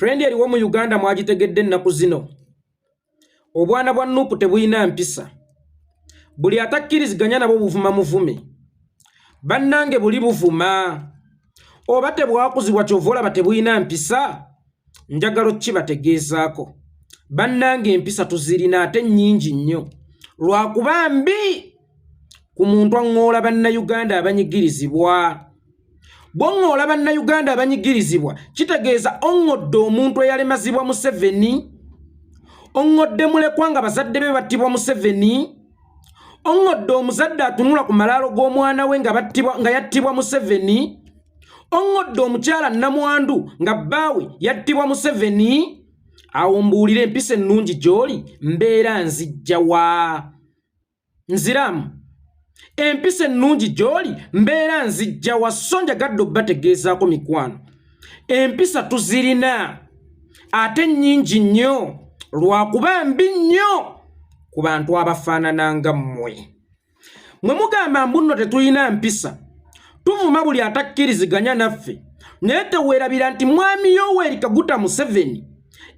Trend eriwo mu Uganda mwagitegedde ennaku zino. Obwana bwa NUP tebulina mpisa. Buli atakkiriziganya nabo buvuma muvume. Bannange buli buvuma. Oba tebwakuzibwa ky'ova olaba tebulina mpisa? Njagala okkibategeezaako. Bannange empisa tuzirina ate nnyingi nnyo. Lwakuba mbi ku muntu aŋŋoola Bannayuganda abanyigirizibwa. Bw'oŋŋoola Bannayuganda abanyigirizibwa kitegeeza oŋŋodde omuntu eyalemazibwa Museveni, oŋŋodde mulekwa nga bazadde be battibwa Museveni, oŋŋodde omuzadde atunula ku malaalo g'omwana we nga yattibwa Museveni, oŋŋodde omukyala nnamwandu nga bbaawe yattibwa Museveni. Awo mbuulire empisa ennungi gy'oli mbeera nzijja wa? Nziramu empisa ennungi gy'oli mbeera nzijja wa? So njagadde obbategeezaako mikwano, empisa tuzirina ate nnyingi nnyo, lwakuba mbi nnyo ku bantu abafaanana nga mmwe. Mwe mugamba mbu nno tetulina mpisa, tuvuma buli atakkiriziganya naffe, naye teweerabira nti Mwami Yoweri Kaguta Museveni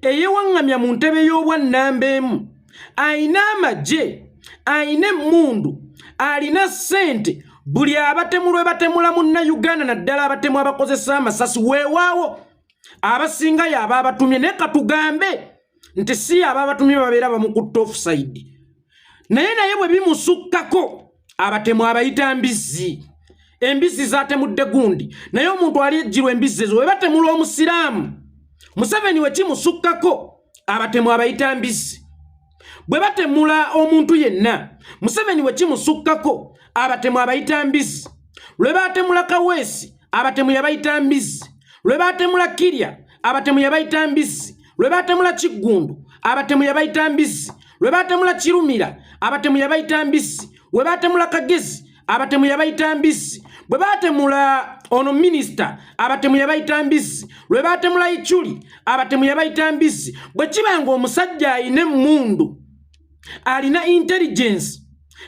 eyewaŋŋamya mu ntebe y'obwannamba emu ayina amagye, ayina emmundu, alina ssente. Buli abatemu lwe batemula Munnayuganda, naddala abatemu abakozesa amasasi, weewaawo abasinga y'aba abatumye, naye katugambe nti si aba abatumye, babeera bamukutte offside, naye bwe bimusukkako abatemu abayita mbizzi. Embizzi zatemudde gundi, naye omuntu ali ejjirwa embizzi ezo. Bwe batemula Omusiraamu, Museveni we kimusukkako abatemu abayita mbizzi. Bwe batemula omuntu yenna, Museveni we kimusukkako abatemu abayita mbizzi. Lwe batemula Kaweesi, abatemu yabayita mbizzi. Lwe batemula Kirya, abatemu yabayita mbizzi. Lwe batemula Kiggundu, abatemu yabayita mbizzi. Lwe batemula Kirumira, abatemu yabayita mbizzi. Lwe batemula Kagezi, abatemu yabayita mbizzi. Bwe batemula ono minisita, abatemu yabayita mbizzi. Lwe batemula Ichuli, abatemu yabayita mbizzi. Bwe kiba nga omusajja alina emmundu, alina intelligence,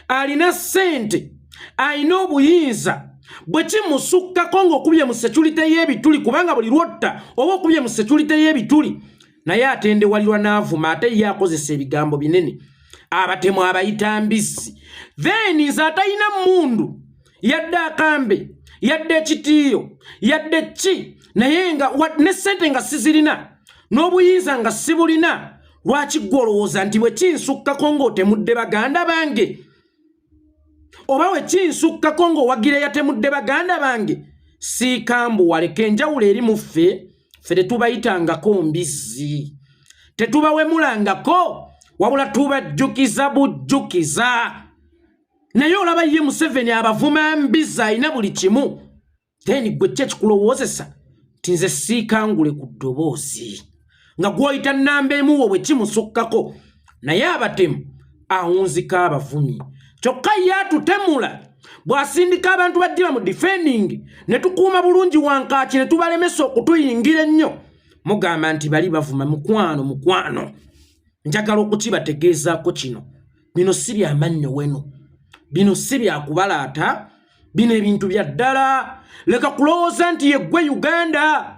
alina ssente, alina obuyinza, bwe kimusukkako ng'okubye mu security y'ebituli, kubanga buli lwotta oba okubye mu security y'ebituli, naye atendewalirwa n'avuma, ate ye akozesa ebigambo binene, abatemu abayita mbizzi. Then nze atalina mmundu, yadde akambe, yadde ekitiiyo, yadde ki, naye nga ne ssente nga sizirina, n'obuyinza nga sibulina, lwaki ggwe olowooza nti bwe kinsukkako ng'otemudde baganda bange, oba bwe kinsukkako ng'owagira eyatemudde baganda bange, siikambuwaleka? Enjawulo eri mu ffe, ffe tetubayitangako mbizzi, tetubawemulangako, wabula tubajjukiza bujjukiza. Naye olaba ye Museveni abavuma mbizzi, alina buli kimu. Then gwe ki ekikulowoozesa nti nze siikangule ku ddoboozi nga gw'oyita nnamba emuwo bwe kimusukkako, naye abatemu awunzika abavumi? Kyokka ye atutemula bw'asindika abantu bajjira mu defending ne tukuuma bulungi wankaaki ne tubalemesa okutuyingira ennyo, mugamba nti bali bavuma. Mukwano, mukwano, njagala okukibategeezaako kino: bino si byamannyo weno, bino si byakubalaata, bino ebintu bya ddala. Leka kulowooza nti yeggwe Uganda.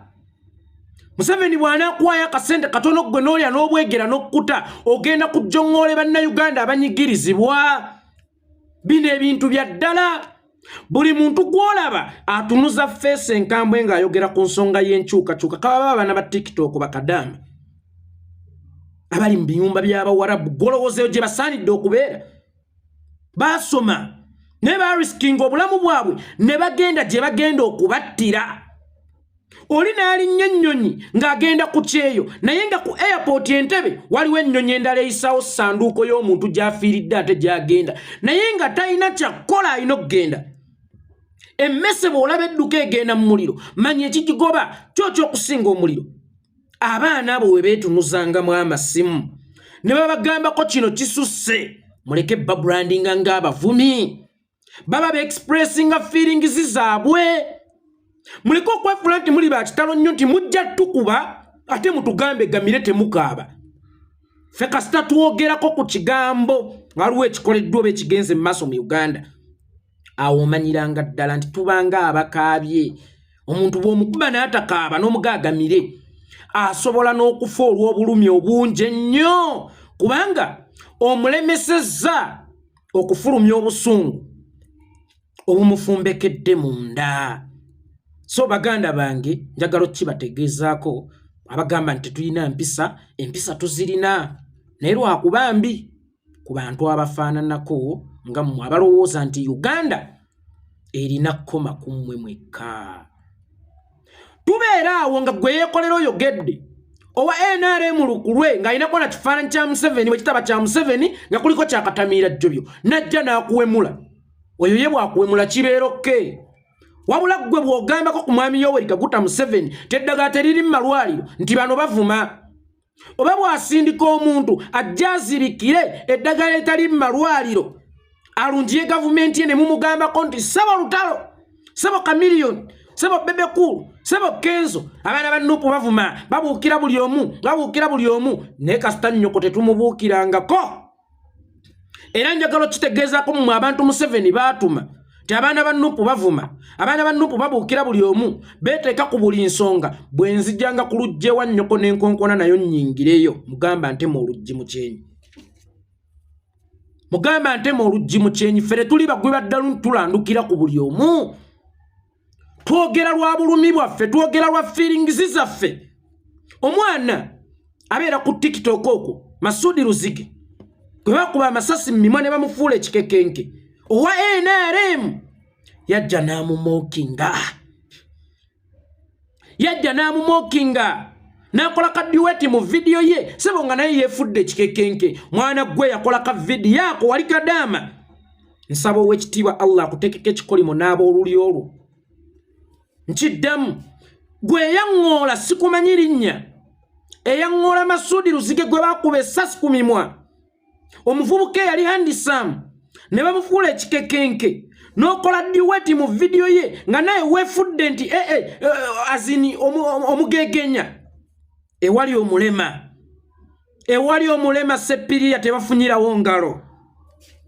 Museveni bw'anaakuwaayo akasente katono ggwe n'olya n'obwegera n'okkuta, ogenda kujjoŋŋoole Bannayuganda abanyigirizibwa. Bino ebintu bya ddala. Buli muntu gw'olaba atunuza face enkambwe ng'ayogera ku nsonga y'enkyukakyuka, kababa abaana ba TikTok, bakadaama abali mu biyumba by'Abawarabu, golowoozeyo gye basaanidde okubeera. Baasoma naye barisikinga obulamu bwabwe ne bagenda gye bagenda okubattira. Oli n'alinnya ennyonyi ng'agenda ku kyeyo, naye nga ku airport Entebe waliwo ennyonyi endala eyisaawo ssanduuko y'omuntu gy'afiiridde ate gy'agenda, naye nga talina kyakkola, alina okugenda. Emmese bw'olaba edduka egenda mu muliro, manya ekigigoba kyo ky'okusinga omuliro. Abaana abo we beetunuzangamu amasimu ne babagambako kino kisusse, muleke babrandinga ng'abavumi, baba beexpressinga feelings zaabwe. Muleke okwefula nti muli bakitalo nnyo, nti mujja tukuba ate mutugambe gamire temukaaba. Ffe kasita twogerako ku kigambo waliwo ekikoleddwa oba ekigenze mu maaso mu Uganda, awo omanyiranga ddala nti tubanga abakaabye. Omuntu bw'omukuba n'atakaaba n'omugaagamire. Asobola n'okufa olw'obulumi obungi ennyo, kubanga omulemesezza okufulumya obusungu obumufumbekedde munda. So baganda bange, njagala okukibategeezaako abagamba nti tetulina mpisa, empisa tuzirina, naye lwakuba mbi ku bantu abafaananako nga mmwe abalowooza nti Uganda erina kkoma ku mmwe mwekka. Tubeera awo nga gwe yeekolera oyogedde owa NRM lukulwe ng'alinako na kifaananyi kya Museveni, bwe kitaba kya Museveni nga kuliko kyakatamiira jjobyo, najja n'akuwemula. Oyo ye bw'akuwemula kibeera okke. Wabula ggwe bw'ogambako ku mwami Yoweri Kaguta Museveni teddagala teriri mu malwaliro nti bano bavuma, oba bw'asindika omuntu ajja azibikire eddagala eritali mu malwaliro alungiye gavumenti ye, ne mumugambako nti ssebo Lutalo, ssebo Kamiliyoni, ssebo Bebe Cool, ssebo Kenzo, abaana ba Nupu bavuma, babuukira buli omu, babuukira buli omu. Naye kasita nnyoko tetumubuukirangako. Era njagala okitegeezaako mmwe abantu Museveni baatuma nti abaana ba Nupu bavuma, abaana ba Nupu babuukira buli omu, beeteeka ku buli nsonga. Bwe nzijjanga ku luggi ewa nnyoko n'enkonkona nayo nnyingireyo, mugamba ntema oluggi mu kyenyi, mugamba ntema oluggi mu kyenyi. Ffe tetuli bagwi baddalu, tulandukira ku buli omu. Twogera lwa bulumi bwaffe, twogera lwa feelings zaffe. Omwana abeera ku TikTok okwo, Masudi Luzige, gwe bakuba amasasi mu mimwa ne bamufuula ekikekenke, owa NRM yajja n'amumockinga, yajja n'amumockinga n'akola ka duet mu vidiyo ye, sebo nga naye yeefudde ekikekenke. Mwana gwe yakola ka vidiyo ako wali kadaama. Nsaba ow'ekitiibwa Allah akuteekeko ekikolimo n'ab'olulyo olwo. Nkiddamu, gwe eyaŋŋoola, sikumanyi linnya, eyaŋŋoola Masudi Luzige gwe baakuba essasi ku mimwa, omuvubuka eyali handsome ne bamufuula ekikekenke, n'okola duet mu vidiyo ye nga naye weefudde nti ee eh, eh, azini omugegenya. Ewali omulema, ewali omulema seppiriya tebafunyirawo ngalo.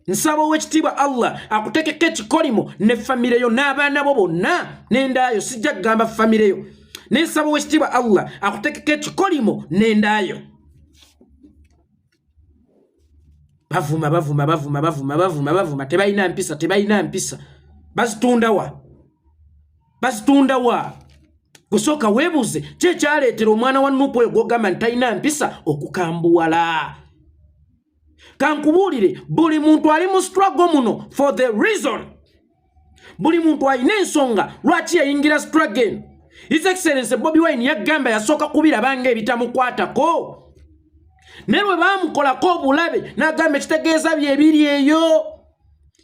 Nsaba ow'ekitiibwa Allah akutekeko ekikolimo ne famire yo n'abaana bo bonna n'endaayo. Sijja kugamba famire yo, naye nsaba ow'ekitiibwa Allah akutekeko ekikolimo n'endaayo. Bavuma, bavuma, bavuma, bavuma, bavuma, bavuma, tebalina mpisa, tebalina mpisa. Bazitundawa? Bazitundawa? Gusooka weebuuze ki ekyaleetera omwana wa Nupu oyo gwogamba nti talina mpisa okukambuwala. Kankubuulire, buli muntu ali mu struggle muno for the reason, buli muntu alina ensonga lwaki yayingira struggle eno. His Excellence Bobi Wine yagamba yasooka kubiraba nga ebitamukwatako, naye bwe baamukolako obulabe n'agamba ekitegeeza byebiri eyo.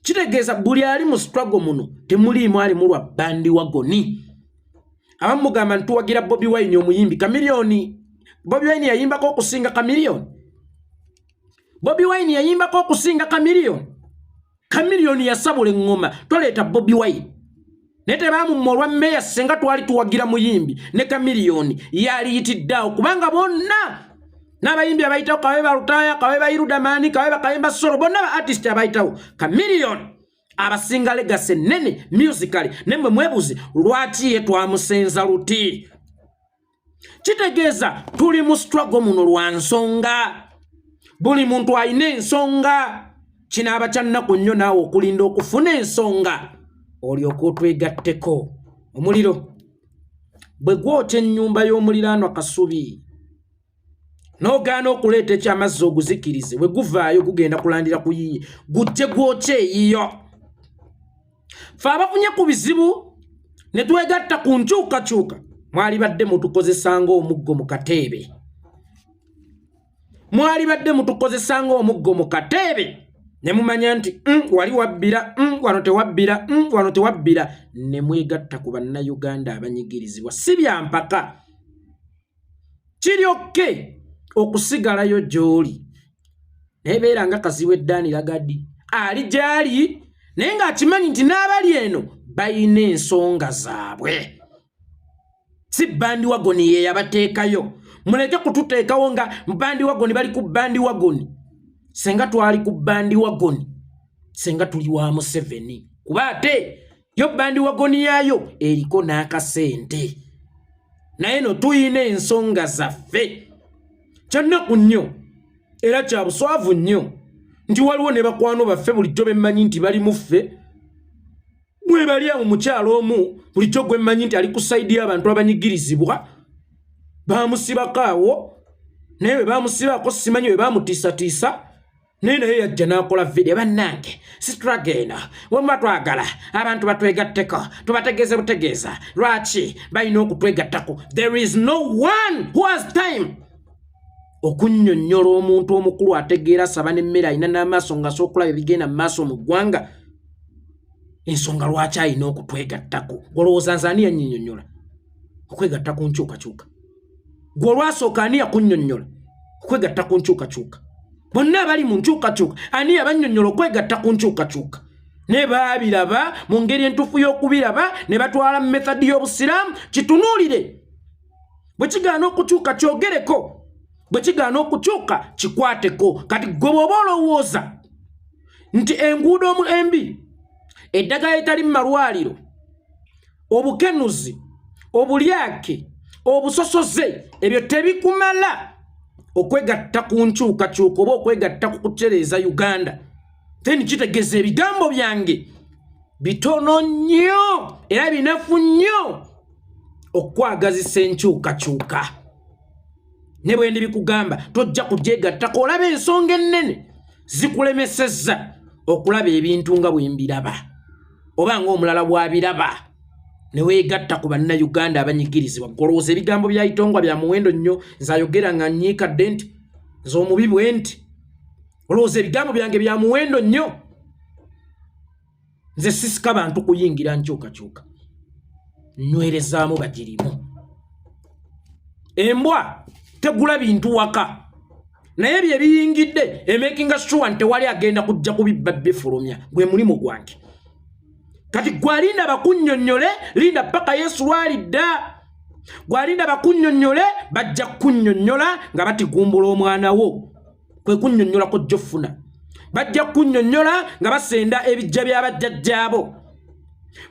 Kitegeeza buli ali mu struggle muno temuliimu alimu lwa bandwagon. Abamu mugamba ntuwagira Bobi Wine omuyimbi Kamiliyoni. Bobi Wine yayimbako okusinga Kamiliyoni? Bobi Wine yayimbako okusinga Kamiliyoni? Kamiliyoni yasabula eŋŋoma, toleeta Bobi Wine. Naye tebamumma olwa meeya. Senga twali tuwagira muyimbi, ne Kamiliyoni yaliyitiddaawo, kubanga bonna n'abayimbi abayitawo, kabe Balutaaya, kabe Bairudamani, kabe Bakayimba Solo, bonna ba artist abayitawo, Kamiliyoni abasinga legacy nene musically. Naye mwebuze lwaki ye twamusenza luti. Kitegeeza tuli mu struggle muno lwa nsonga, buli muntu alina ensonga. Kinaaba kya nnaku nnyo naawe okulinda okufuna ensonga olyoka otwegatteko. Omuliro bwe gwokya ennyumba y'omuliraanwa Kasubi, n'ogaana okuleeta ekyamazzi oguzikirize, bwe guvaayo gugenda kulandira ku yiye, gujje gwokya eyiyo. Fe abafunye ku bizibu ne twegatta ku nkyukakyuka, mwali badde mutukozesa ng'omuggo mu kateebe, mwali badde mutukozesa ng'omuggo mu kateebe, ne mumanya nti wali wabbira, wano tewabbira, wano tewabbira, ne mwegatta ku Bannayuganda abanyigirizibwa. Si byampaka, kiryokke okusigalayo gy'oli, naye beera nga Kazibu Eddaani Lagadi ali gy'ali, naye ng'akimanyi nti n'abali eno balina ensonga zaabwe, si bandwagon ye yabateekayo. Muleke kututeekawo nga bandwagon, bali ku bandwagon. Senga twali ku bandwagon, senga tuli wa Museveni, kuba ate yo bandwagon yaayo eriko n'akasente. Naye no tuyina ensonga zaffe. Kyannaku nnyo era kya buswavu nnyo nti waliwo ne bakwano baffe bulijjo bemmanyi nti bali mu ffe, bwe bali awo. Mukyalo omu bulijjo gwe mmanyi nti ali ku side y'abantu abanyigirizibwa, bamusibako awo, naye bwe bamusibako simanyi bwe bamutiisatiisa, naye yajja n'akola vidiyo. Bannange, struggle eno wemuba twagala abantu batwegatteko, tubategeeze butegeeza lwaki balina okutwegattako. There is no one who has time okunnyonnyola omuntu omukulu ategeera, saba n'emmere, alina n'amaaso nga asobola okulaba ebigenda mu maaso mu ggwanga, ensonga lwaki alina okutwegattako. Olowooza nze ani yannyinnyonnyola okwegatta ku nkyukakyuka? Gwe olwasooka ani yakunnyonnyola okwegatta ku nkyukakyuka? Bonna abali mu nkyukakyuka, ani yabannyonnyola okwegatta ku nkyukakyuka? Ne baabiraba mu ngeri entuufu y'okubiraba, ne batwala method y'obusiraamu. Kitunuulire, bwe kigaana okukyuka kyogereko, bwe kigaana okukyuka kikwateko. Kati gwe bw'oba olowooza nti enguudo embi, eddagala etali mu malwaliro, obukenuzi, obulyake, obusosoze, ebyo tebikumala okwegatta ku nkyukakyuka oba okwegatta ku kutereeza Uganda, then kitegeeza ebigambo byange bitono nnyo era binafu nnyo okwagazisa enkyukakyuka. Ne bwe ndi bikugamba, tojja kugyegattako. Olaba ensonga ennene zikulemesezza okulaba ebintu nga bwe mbiraba oba ng'omulala bw'abiraba, ne weegatta ku Bannayuganda abanyigirizibwa. Golowooza ebigambo bya Itongwa bya muwendo nnyo? Nze ayogera nga nnyiikadde nti nze omubi bwe nti, olowooza ebigambo byange bya muwendo nnyo? Nze sisika bantu kuyingira nkyukakyuka, nywerezaamu bagirimu. Embwa tegula bintu waka, naye bye biyingidde emakinga sure nti tewali agenda kujja kubibba bifulumya. Gwe mulimu gwange. Kati gwalinda bakunnyonnyole, linda paka Yesu lwalidda. Gwalinda bakunnyonnyole, bajja kukunnyonnyola nga batigumbula omwana wo. Kwe kunnyonnyola kojja ofuna. Bajja kukunnyonnyola nga basenda ebijja by'abajjajjaabo,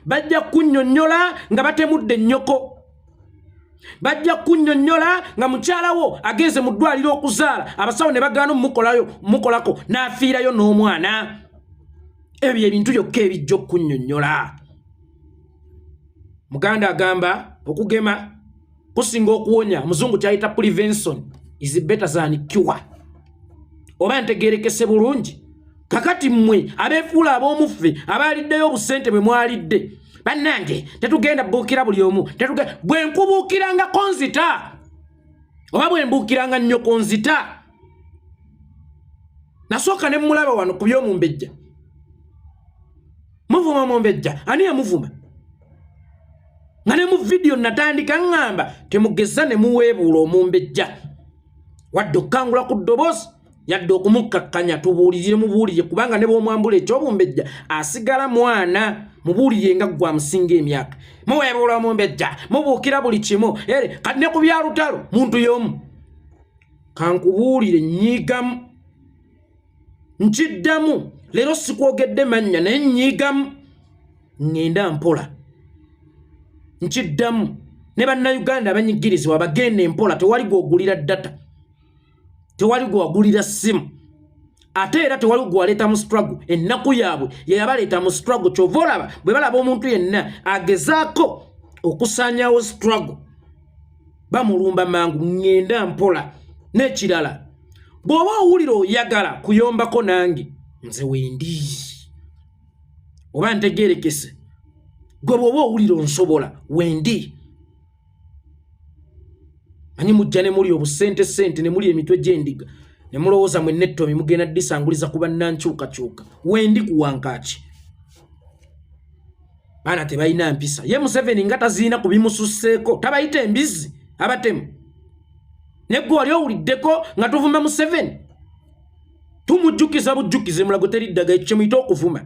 bajja kukunnyonnyola nga batemudde ennyoko, bajja kukunnyonnyola nga mukyala wo agenze mu ddwaliro okuzaala, abasawo ne bagaana omukolayo mukolako, n'afiirayo n'omwana. Ebyo ebintu byokka ebijja okukunnyonnyola. Muganda agamba okugema kusinga okuwonya. Omuzungu kyayita "prevention is better than cure", oba ntegerekese bulungi? Kakati mmwe abeefuula ab'omuffe, abaaliddeyo obusente bwe mwalidde, bannange, tetugenda buukira buli omu. Bwe nkubuukirangako nzita, oba bwe mbuukiranga nnyoko nzita. Nasooka ne mulaba wano ku by'omumbejja, muvuma mumbejja. Ani yamuvuma? Nga ne mu vidiyo natandika ŋŋamba temugeza ne muweebuula omumbejja, wadde okukangula ku ddoboozi, yadde okumukkakkanya. Tubuulirire, mubuulire, kubanga ne bw'omwambula ekyobumbejja asigala mwana. Mubuulire nga ggwe amusinga emyaka. Muweebuula omumbejja, mubuukira buli kimu ere. Kati ne ku byalutalo muntu y'omu, kankubuulire, nnyiigamu, nkiddamu leero, sikwogedde mannya, naye nnyiigamu, ŋŋenda mpola. Nkiddamu, ne Bannayuganda abanyigirizibwa bagenda empola. Tewali gwogulira data, tewali gwewagulira ssimu, ate era tewali gwewaleeta mu struggle. Ennaku yaabwe yeyabaleeta mu struggle. Kyova olaba bwe balaba omuntu yenna agezaako okusaanyawo struggle, bamulumba mangu. Ŋŋenda mpola. N'ekirala, bw'oba owulira oyagala kuyombako nange, nze wendi, oba ntegerekese. Gwe bw'oba owulira onsobola, wendi. Manyi mujja ne muli obusente sente, ne muli emitwe gy'endiga, ne mulowooza mwenna ettomi mugenda disanguliza ku bannankyukakyuka. Wendi kuwankaaki. Baana tebalina mpisa. Ye Museveni nga taziina ku bimususseeko, tabayita embizi abatemu. Ne gwe wali owuliddeko nga tuvuma Museveni? Tumujjukiza bujjukize mulago teri ddaga. Ekyo kyemuyita okuvuma?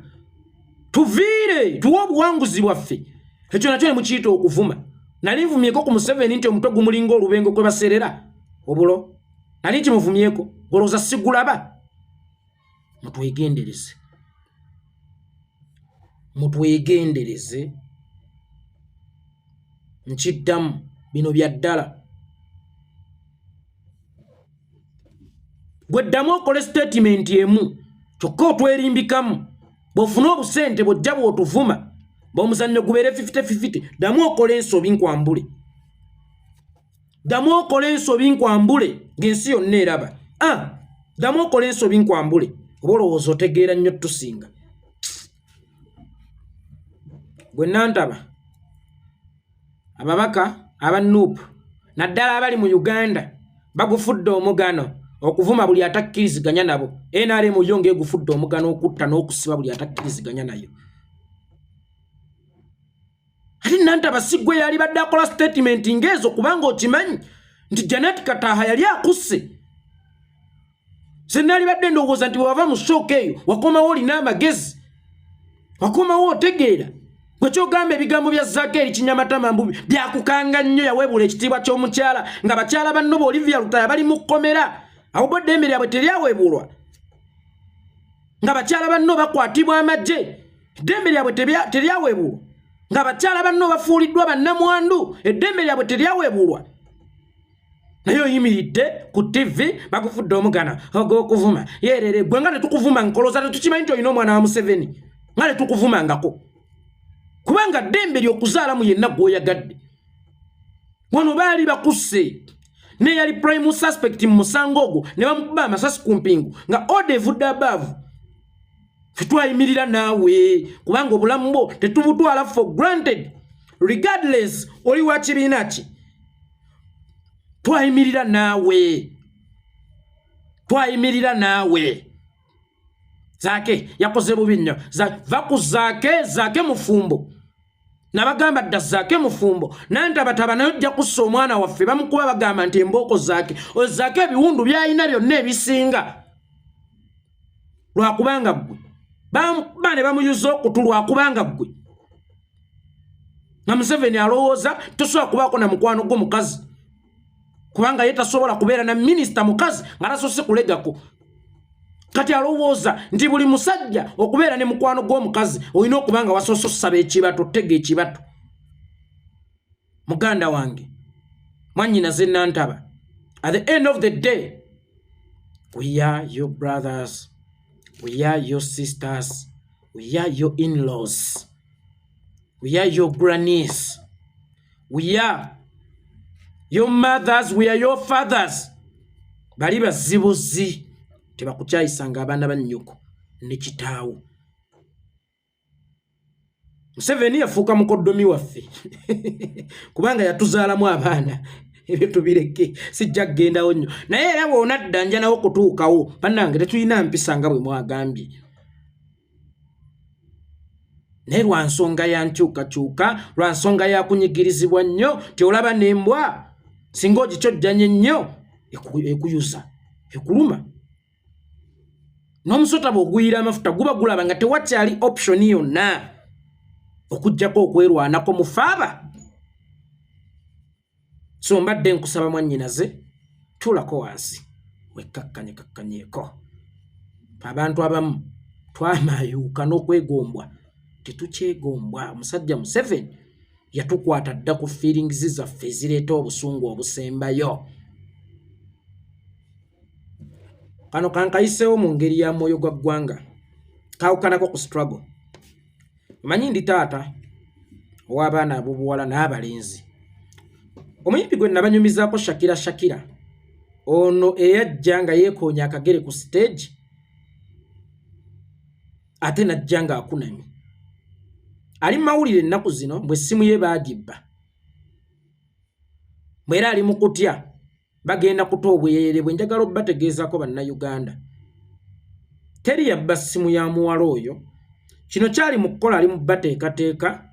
Tuviire, tuwe obuwanguzi bwaffe. Ekyo nakyo ne mukiyita okuvuma? Nali nvumyeko ku Museveni nti omutwe gumulinga olubengo kwe baserera obulo? Nali nkimuvumyeko? Golowooza sigulaba? Mutwegendereze, mutwegendereze. Nkiddamu, Bino bya ddala. Gwe ddamu okole sitatimenti emu kyokka otwerimbikamu. Bw'ofuna obusente bw'ojja bw'otuvuma, bw'omuzannyo gubeere 50-50, ddamu okole ensobi nkwambule. Ddamu okole ensobi nkwambule ng'ensi yonna eraba. Ddamu okole ensobi nkwambule. Oba olowooza otegeera nnyo tusinga. Gwe Nantaba, ababaka aba NUP naddala abali mu Uganda bagufudde omugano okuvuma buli atakkiriziganya nabo. NRM yo ng'egufudde omugano okutta n'okusiba buli atakkiriziganya nayo. Ate Nantaba si ggwe yali badde akola statement ng'ezo, kubanga okimanyi nti Janet Kataaha yali akusse. Senalibadde ndowooza nti bwewava mu sooka eyo wakomawo olina amagezi, wakomawo otegeera. Gwe kyogamba ebigambo bya Zaake eri Kinyamatama mbu byakukanga nnyo, yaweebula ekitiibwa ky'omukyala nga bakyala banno ba Olivia Lutaya bali mu kkomera, awo bo eddembe lyabwe teryaweebuulwa, nga bakyala banno bakwatibwa amagye, eddembe lyabwe teryaweebuulwa, nga bakyala banno bafuuliddwa bannamwandu, eddembe lyabwe teryaweebuulwa. Naye oyimiridde ku TV bakufudde omugana ogw'okuvuma yerere. Gwe nga tetukuvuma, nkoloza tetukimanyi nti olina omwana wa Museveni, nga tetukuvumangako, kubanga ddembe ly'okuzaalamu yenna gw'oyagadde. Wano baali bakusse neyali prime suspect mu musango ogwo ne bamukuba amasasi ku mpingu nga order evudde above. Fetwayimirira naawe kubanga obulamu bwo tetubutwala for granted, regardless oli wa kibiina ki. Twayimirira naawe, twayimirira naawe. Zaake yakoze bubi nnyo. Va ku Zaake. Zaake mufumbo, nabagamba dda, Zaake mufumbo. Nantabataba naye ojja kussa omwana waffe. Bamukuba bagamba nti embooko Zaake oyo. Zaake ebiwundu byalina byonna ebisinga lwakubanga ggwe bamukuba ne bamuyuza okutu, lwakubanga ggwe nga Museveni alowooza tosobola kubaako na mukwano gwo mukazi, kubanga ye tasobola kubeera na minisita mukazi nga tasoose kulegako. Kati alowooza nti buli musajja okubeera ne mukwano gw'omukazi olina okuba nga wasoose osaba ekibato, tega ekibato. Muganda wange, mwannyinaze Nantaba, at the end of the day we are your brothers, we are your sisters, we are your in-laws, we are your grannies, we are your mothers, we are your fathers. Bali bazibuzi tebakukyayisanga abaana ba nnyoko ne kitaawo. Museveni yafuuka mukoddomi waffe kubanga yatuzaalamu abaana. Ebyo tubireke, sijja kugendawo nnyo, naye era bw'onadda nja nawo kutuukawo. Bannange, tetulina mpisa nga bwe mwagambye, naye lwa nsonga ya nkyukakyuka, lwa nsonga ya kunyigirizibwa nnyo. Ti olaba n'embwa singa ogikyojjanye nnyo ekuyuza, ekuluma. N'omusota bw'oguyira amafuta guba gulaba nga tewakyali option yonna okugjako okwerwanako mufaaba. So mbadde nkusaba mwannyinaze, tuulako wansi wekkakkanye kakkanyeeko. Abantu abamu twamayuuka n'okwegombwa tetukyegombwa. Omusajja Museveni yatukwata dda ku feelings zaffe ezireeta obusungu obusembayo. Kano kankayiseewo mu ngeri ya mwoyo gwa ggwanga, kawukanako ku struggle. Omanyi ndi taata ow'abaana ab'obuwala n'abalenzi. Omuyimbi gwe nabanyumizaako, Shakira, Shakira ono eyajja nga yeekoonya akagere ku stage ate najja ng'akunamye, ali mu mawulire ennaku zino mbwe essimu ye baagibba, bwera ali mu kutya bagenda kuta obwereere bwe. Njagala obbategeezako Bannayuganda, teri yabba ssimu ya muwala oyo. Kino kyali mu kukola, ali mu bateekateeka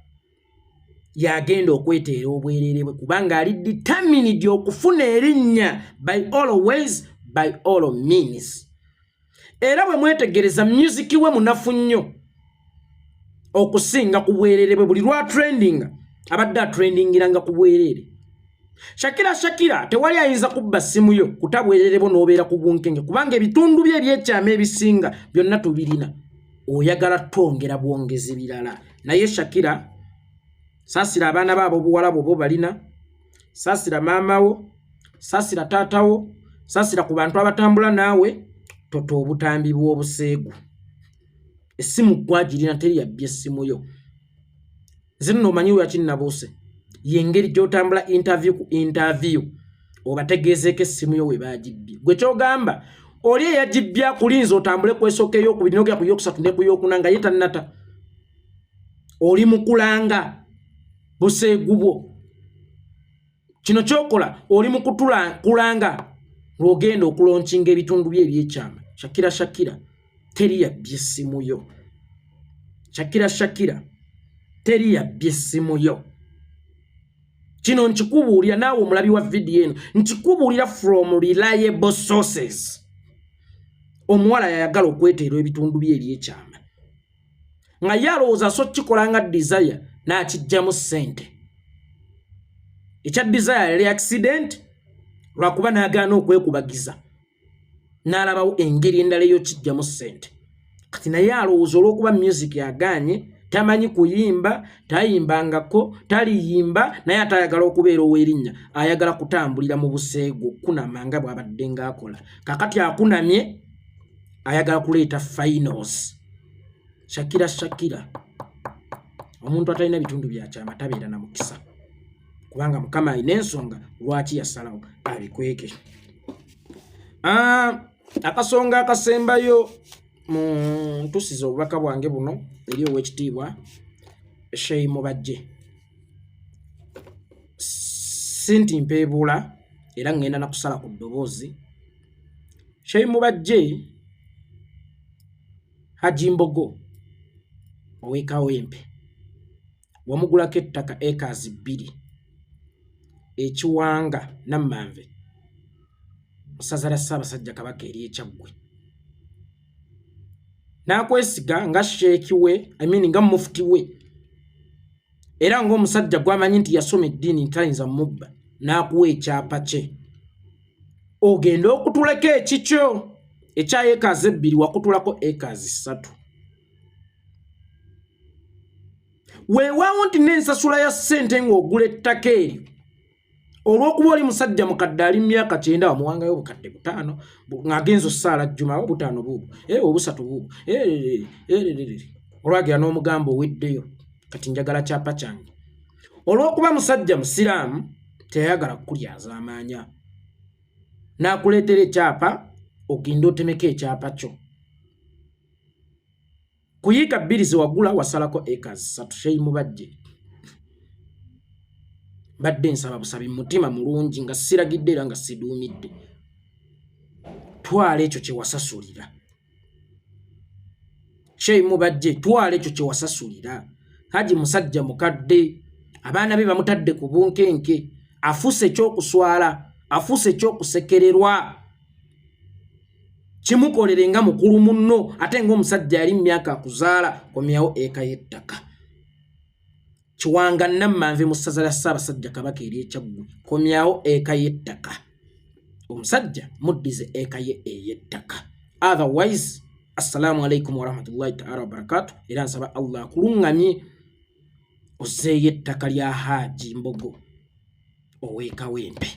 yagenda okweteera obwereere bwe, kubanga ali determined okufuna erinnya by all ways, by all means. Era bwe mwetegereza music we munafu nnyo okusinga ku bwereere bwe. Buli lwa trending abadde atrendingiranga ku bwereere. Shakira, Shakira, tewali ayinza kubba ssimu yo kuta bwereere bwo n'obeera ku bunkenge, kubanga ebitundu bye ebyekyama ebisinga byonna tubirina. Oyagala twongera bwongezi birala. Naye Shakira, saasira abaana baabo obuwala bwoba balina. Saasira maama wo, saasira taata wo, saasira ku bantu abatambula naawe, tota obutambi bw'obuseegu. Essimu gwagirina, teri yabbye essimu yo. Nze nno omanyi lwaki nabuuse? Yengeri gy'otambula interview ku interview, obategeezeeko essimu yo we baagibbye. Gwe kyogamba oli eyagibbye akulinze otambule kwesooka eyokubiri, nogera ku yokusatu ne ku yokuna nga ye tannata. Oli mukulanga buseegu bwo. Kino kyokola oli mu kulanga lw'ogenda okulonkinga ebitundu bye ebyekyama. Shakira, Shakira, teri yabbye essimu yo. Shakira, Shakira, teri yabbye essimu yo. Kino nkikubuulira naawe omulabi wa vidiyo eno, nkikubuulira from reliable sources. Omuwala yayagala okweteera ebitundu bye ebyekyama nga ye alowooza so kikola nga Desire n'akijjamu ssente. Ekya Desire yali accident, lwakuba n'agaana okwekubagiza n'alabawo engeri endala ey'okijjamu ssente. Kati naye alowooza olw'okuba music agaanye, tamanyi kuyimba, tayimbangako, taliyimba, naye ate ayagala okubeera ow'erinnya, ayagala kutambulira mu buseegu, okunama nga bw'abadde ng'akola. Kakati akunamye, ayagala kuleeta finals. Shakira, Shakira, omuntu atalina bitundu byakyama tabeera na mukisa, kubanga Mukama alina ensonga lwaki yasalawo abikweke. Akasonga akasembayo mu ntusiza obubaka bwange buno eri owekitiibwa Sheikh Mubajje, si nti mpeebuula era ŋŋenda nakusala ku ddoboozi. Sheikh Mubajje, Haji Mbogo ow'e Kawempe wamugulako ettaka ekazi 2 ekiwanga Nammanve mu ssaza lya Ssaabasajja Kabaka ery'Ekyaggwe, n'akwesiga nga sheeki we, I mean nga mufuti we, era ng'omusajja gw'amanyi nti yasoma eddiini ntayinza mubba, n'akuwa ekyapa kye ogende okutulako ekikyo ekya ekazi 2. Wakutulako ekazi 3. Weewaawo nti n'ensasula ya ssente ng'ogula ettaka eryo, olw'okuba oli musajja mukadde ali mu myaka 90, wamuwangayo obukadde 5 ng'agenza ossaala jjuma, obutaano buubwo, obusatu buubwo. Olwagira n'omugamba oweddeyo, kati njagala kyapa kyange. Olw'okuba musajja musiraamu, teyayagala kukulyaza amaanya, n'akuleetera ekyapa ogende otemeko ekyapa kyo. Ku yiika 2 ze wagula, wasalako ekazi 3. Sheikh Mubajje, mbadde nsaba busabi mutima mulungi, nga siragidde era nga siduumidde, twala ekyo kye wasasulira. Sheikh Mubajje, twala ekyo kye wasasulira. Haji musajja mukadde, abaana be bamutadde ku bunkenke, afuuse ekyokuswala, afuuse ekyokusekererwa. Kimukolere nga mukulu munno, ate ng'omusajja yali mu myaka akuzaala. Komyawo eka y'ettaka Kiwanga Nammanve mu ssaza lya Ssaabasajja Kabaka ery'Ekyaggwe. Komyawo eka y'ettaka, omusajja muddize eka ye ey'ettaka. Otherwise, assalamu alaikum warahmatullahi taala wabarakatu. Era nsaba Allah akuluŋŋamye ozzeeyo ettaka lya Haaji Mbogo ow'Ekawempe.